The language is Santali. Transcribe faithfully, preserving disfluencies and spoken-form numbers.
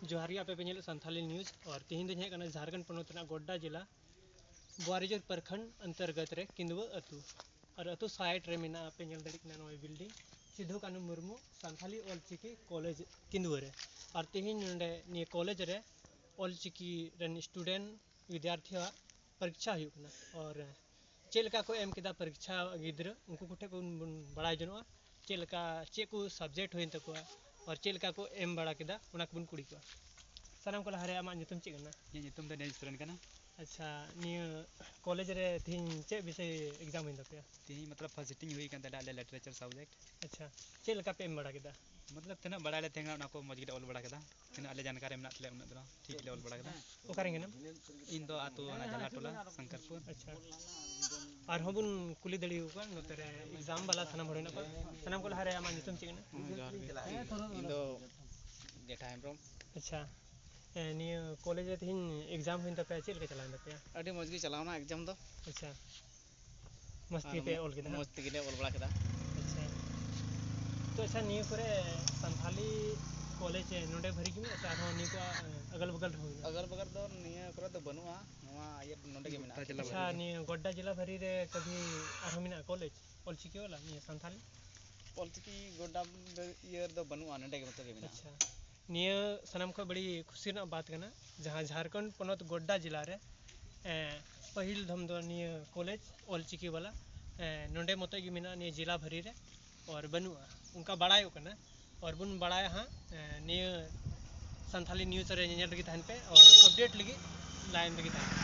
ᱡᱚᱦᱟᱨ ᱜᱮ, ᱟᱯᱮ ᱯᱮ ᱧᱮᱞᱮᱫ ᱥᱟᱱᱛᱷᱟᱞᱤ ᱱᱤᱭᱩᱡᱽ᱾ ᱟᱨ ᱛᱮᱦᱮᱧ ᱫᱚᱧ ᱦᱮᱡ ᱟᱠᱟᱱᱟ ᱡᱷᱟᱲᱠᱷᱚᱸᱰ ᱯᱚᱱᱚᱛ ᱨᱮᱱᱟᱜ ᱜᱚᱰᱰᱟ ᱡᱮᱞᱟ, ᱵᱳᱣᱟᱨᱤᱡᱳᱨ ᱯᱨᱚᱠᱷᱚᱸᱰ ᱚᱱᱛᱚᱨᱜᱚᱛ ᱨᱮ ᱠᱤᱸᱫᱣᱟᱹ ᱟᱹᱛᱩ᱾ ᱟᱨ ᱟᱹᱛᱩ ᱥᱟᱭᱤᱰ ᱨᱮ ᱢᱮᱱᱟᱜᱼᱟ, ᱯᱮ ᱧᱮᱞ ᱫᱟᱲᱮᱭᱟᱜ ᱠᱟᱱᱟ ᱱᱚᱜᱼᱚᱭ ᱵᱤᱞᱰᱤᱝ, ᱥᱤᱫᱷᱩ ᱠᱟᱹᱱᱦᱩ ᱢᱩᱨᱢᱩ ᱥᱟᱱᱛᱷᱟᱞᱤ ᱚᱞᱪᱤᱠᱤ ᱠᱚᱞᱮᱡᱽ ᱠᱤᱸᱫᱣᱟᱹ ᱨᱮ᱾ ᱟᱨ ᱛᱮᱦᱮᱧ ᱱᱚᱰᱮ ᱱᱤᱭᱟᱹ ᱠᱚᱞᱮᱡᱽ ᱨᱮ ᱚᱞᱪᱤᱠᱤ ᱨᱮᱱ ᱥᱴᱩᱰᱮᱱᱴ, ᱵᱤᱫᱽᱭᱟᱨᱛᱷᱤᱭᱟᱜ ᱯᱚᱨᱤᱠᱠᱷᱟ ᱦᱩᱭᱩᱜ ᱠᱟᱱᱟ᱾ ᱟᱨ ᱪᱮᱫ ᱞᱮᱠᱟ ᱠᱚ ᱮᱢ ᱠᱮᱫᱟ ᱯᱚᱨᱤᱠᱠᱷᱟ ᱜᱤᱫᱽᱨᱟᱹ, ᱩᱱᱠᱩ ᱠᱚᱴᱷᱮᱱ ᱠᱷᱚᱱ ᱵᱚᱱ ᱵᱟᱲᱟᱭ ᱡᱚᱱᱚᱜᱼᱟ ᱪᱮᱫ ᱞᱮᱠᱟ, ᱪᱮᱫ ᱠᱚ ᱥᱟᱵᱡᱮᱠᱴ ᱦᱩᱭᱮᱱ ᱛᱟᱠᱚᱣᱟ ᱟᱨ ᱪᱮᱫ ᱞᱮᱠᱟ ᱠᱚ ᱮᱢ ᱵᱟᱲᱟ ᱠᱮᱫᱟ, ᱚᱱᱟ ᱠᱚᱵᱚᱱ ᱠᱩᱞᱤ ᱠᱚᱣᱟ᱾ ᱥᱟᱱᱟᱢ ᱠᱚ ᱞᱟᱦᱟᱨᱮ ᱟᱢᱟᱜ ᱧᱩᱛᱩᱢ ᱪᱮᱫ ᱠᱟᱱᱟ? ᱤᱧᱟᱹᱜ ᱧᱩᱛᱩᱢ ᱫᱚ ᱱᱮᱡᱽ ᱥᱚᱨᱮᱱ ᱠᱟᱱᱟ᱾ ᱟᱪᱪᱷᱟ, ᱱᱤᱭᱟᱹ ᱠᱚᱞᱮᱡᱽ ᱨᱮ ᱛᱮᱦᱮᱧ ᱪᱮᱫ ᱵᱤᱥᱚᱭ ᱮᱠᱡᱟᱢ ᱦᱩᱭᱮᱱ ᱛᱟᱯᱮᱭᱟ? ᱛᱮᱦᱮᱧ ᱢᱚᱛᱞᱚᱵ ᱯᱷᱟᱥᱴ ᱥᱤᱴᱤᱝ ᱦᱩᱭ ᱠᱟᱱ ᱛᱟᱞᱮᱭᱟ ᱟᱞᱮ ᱞᱤᱴᱟᱨᱮᱪᱟᱨ ᱥᱟᱵᱡᱮᱠᱴ᱾ ᱟᱪᱪᱷᱟ, ᱪᱮᱫ ᱞᱮᱠᱟ ᱯᱮ ᱮᱢ ᱵᱟᱲᱟ ᱠᱮᱫᱟ? ᱢᱚᱛᱞᱚᱵ ᱛᱤᱱᱟᱹᱜ ᱵᱟᱲᱟᱭ ᱞᱮ ᱛᱟᱦᱮᱸ ᱠᱟᱱᱟ ᱚᱱᱟ ᱠᱚ ᱢᱚᱡᱽ ᱜᱮᱞᱮ ᱚᱞ ᱵᱟᱲᱟ ᱠᱮᱫᱟ᱾ ᱛᱤᱱᱟᱹᱜ ᱟᱞᱮ ᱡᱟᱱᱠᱟᱨᱤ ᱢᱮᱱᱟᱜ ᱛᱟᱞᱮᱭᱟ ᱩᱱᱟᱹᱜ ᱫᱚ ᱴᱷᱤᱠ ᱞᱮ ᱚᱞ ᱵᱟᱲᱟ ᱠᱮᱫᱟ᱾ ᱚᱠᱟ ᱨᱮᱱ ᱠᱟᱱᱟᱢ? ᱤᱧ ᱫᱚ ᱟᱹᱛᱩ ᱚᱱᱟ ᱡᱟᱞᱟ ᱴᱚᱞᱟ ᱥᱚᱝᱠᱚᱨᱯᱩᱨ᱾ ᱟᱪᱪᱷᱟ, ᱟᱨᱦᱚᱸ ᱵᱚᱱ ᱠᱩᱞᱤ ᱫᱟᱲᱮᱭᱟᱠᱚᱣᱟ ᱱᱚᱛᱮ ᱨᱮ ᱮᱠᱡᱟᱢ ᱵᱟᱞᱟ ᱥᱟᱱᱟᱢ ᱦᱚᱲ ᱦᱮᱱᱟᱜ ᱠᱚᱣᱟ᱾ ᱥᱟᱱᱟᱢ ᱠᱚ ᱞᱟᱦᱟᱨᱮ ᱟᱢᱟᱜ ᱧᱩᱛᱩᱢ ᱪᱮᱫ ᱠᱟᱱᱟ? ᱦᱮᱸ, ᱡᱚᱦᱟᱨ ᱜᱮ᱾ ᱤᱧ ᱫᱚ ᱜᱮᱴᱟ ᱦᱮᱢᱵᱨᱚᱢ᱾ ᱟᱪᱪᱷᱟ, ᱮ, ᱱᱤᱭᱟᱹ ᱠᱚᱞᱮᱡᱽ ᱨᱮ ᱛᱮᱦᱮᱧ ᱮᱠᱡᱟᱢ ᱦᱩᱭᱮᱱ ᱛᱟᱯᱮᱭᱟ, ᱪᱮᱫ ᱞᱮᱠᱟ ᱪᱟᱞᱟᱣᱮᱱ ᱛᱟᱯᱮᱭᱟ? ᱟᱹᱰᱤ ᱢᱚᱡᱽ ᱜᱮ ᱪᱟᱞᱟᱣᱱᱟ ᱮᱠᱡᱟᱢ ᱫᱚ᱾ ᱟᱪᱪᱷᱟ, ᱢᱚᱡᱽ ᱟᱨ ᱛᱮᱜᱮ ᱯᱮ ᱚᱞ ᱠᱮᱫᱟ? ᱢᱚᱡᱽ ᱛᱮᱜᱮ ᱞᱮ ᱚᱞ ᱵᱟᱲᱟ ᱠᱮᱫᱟ᱾ ᱟᱪᱪᱷᱟ, ᱛᱚ ᱟᱪᱪᱷᱟ, ᱱᱤᱭᱟᱹ ᱠᱚᱨᱮ ᱥᱟᱱᱛᱷᱟᱞᱤ ᱠᱚᱞᱮᱡᱽ ᱱᱚᱰᱮ ᱵᱷᱟᱹᱨᱤ ᱜᱮ ᱢᱮᱱᱟᱜᱼᱟ ᱥᱮ ᱟᱨᱦᱚᱸ ᱱᱤᱭᱟᱹ ᱠᱚ, ᱟ, ᱟᱜᱟᱞ ᱵᱟᱜᱟᱞ ᱨᱮᱦᱚᱸ ᱢᱮᱱᱟᱜᱼᱟ? ᱟᱜᱟᱞ ᱵᱟᱜᱟᱞ ᱫᱚ ᱱᱤᱭᱟᱹ ᱠᱚᱨᱮ ᱫᱚ ᱵᱟᱹᱱᱩᱜᱼᱟ, ᱱᱚᱣᱟ ᱤᱭᱟᱹ ᱱᱚᱰᱮ ᱜᱮ ᱢᱮᱱᱟᱜᱼᱟ᱾ ᱜᱚᱰᱰᱟ ᱡᱮᱞᱟ ᱟᱪᱪᱷᱟ, ᱵᱷᱟᱹᱨᱤ ᱨᱮ᱾ ᱱᱤᱭᱟᱹ ᱜᱚᱰᱰᱟ ᱡᱮᱞᱟ ᱵᱷᱟᱹᱨᱤ ᱨᱮ ᱠᱟᱹᱵᱷᱤ ᱟᱨᱦᱚᱸ ᱢᱮᱱᱟᱜᱼᱟ ᱠᱚᱞᱮᱡᱽ ᱚᱞᱪᱤᱠᱤ ᱣᱟᱞᱟ, ᱱᱤᱭᱟᱹ ᱥᱟᱱᱛᱷᱟᱞᱤ? ᱚᱞᱪᱤᱠᱤ ᱜᱚᱰᱰᱟ ᱤᱭᱟᱹ ᱨᱮᱫᱚ ᱵᱟᱹᱱᱩᱜᱼᱟ, ᱱᱚᱰᱮ ᱜᱮ ᱢᱚᱛᱚ ᱜᱮ ᱢᱮᱱᱟᱜᱼᱟ᱾ ᱟᱪᱪᱷᱟ, ᱱᱤᱭᱟᱹ ᱥᱟᱱᱟᱢ ᱠᱷᱚᱱ ᱵᱟᱹᱲᱤ ᱠᱷᱩᱥᱤ ᱨᱮᱱᱟᱜ ᱵᱟᱛ ᱠᱟᱱᱟ, ᱡᱟᱦᱟᱸ ᱡᱷᱟᱲᱠᱷᱚᱸᱰ ᱯᱚᱱᱚᱛ ᱜᱚᱰᱰᱟ ᱡᱮᱞᱟ ᱨᱮ, ᱮᱸ, ᱯᱟᱹᱦᱤᱞ ᱫᱷᱚᱢ ᱫᱚ ᱱᱤᱭᱟᱹ ᱠᱚᱞᱮᱡᱽ ᱚᱞᱪᱤᱠᱤ ᱣᱟᱞᱟ, ᱮᱸ, ᱱᱚᱰᱮ ᱢᱚᱛᱚ ᱜᱮ ᱢᱮᱱᱟᱜᱼᱟ ᱱᱤᱭᱟᱹ ᱡᱮᱞᱟ ᱵᱷᱟᱹᱨᱤ ᱨᱮ᱾ ᱟᱨ ᱵᱟᱹᱱᱩᱜᱼᱟ, ᱚᱱᱠᱟ ᱵᱟᱲᱟᱭᱚᱜ ᱠᱟᱱᱟ᱾ ᱟᱨ ᱵᱚᱱ ᱵᱟᱲᱟᱭᱟ ᱦᱟᱸᱜ, ᱮᱸ, ᱱᱤᱭᱟᱹ ᱥᱟᱱᱛᱷᱟᱞᱤ ᱱᱤᱭᱩᱡᱽ ᱨᱮ ᱧᱮᱧᱮᱞ ᱨᱮᱜᱮ ᱛᱟᱦᱮᱱ ᱯᱮ ᱟᱨ ᱟᱯᱰᱮᱴ ᱞᱟᱹᱜᱤᱫ ᱞᱟᱭᱤᱱ ᱨᱮᱜᱮ ᱛᱟᱦᱮᱱ ᱯᱮ᱾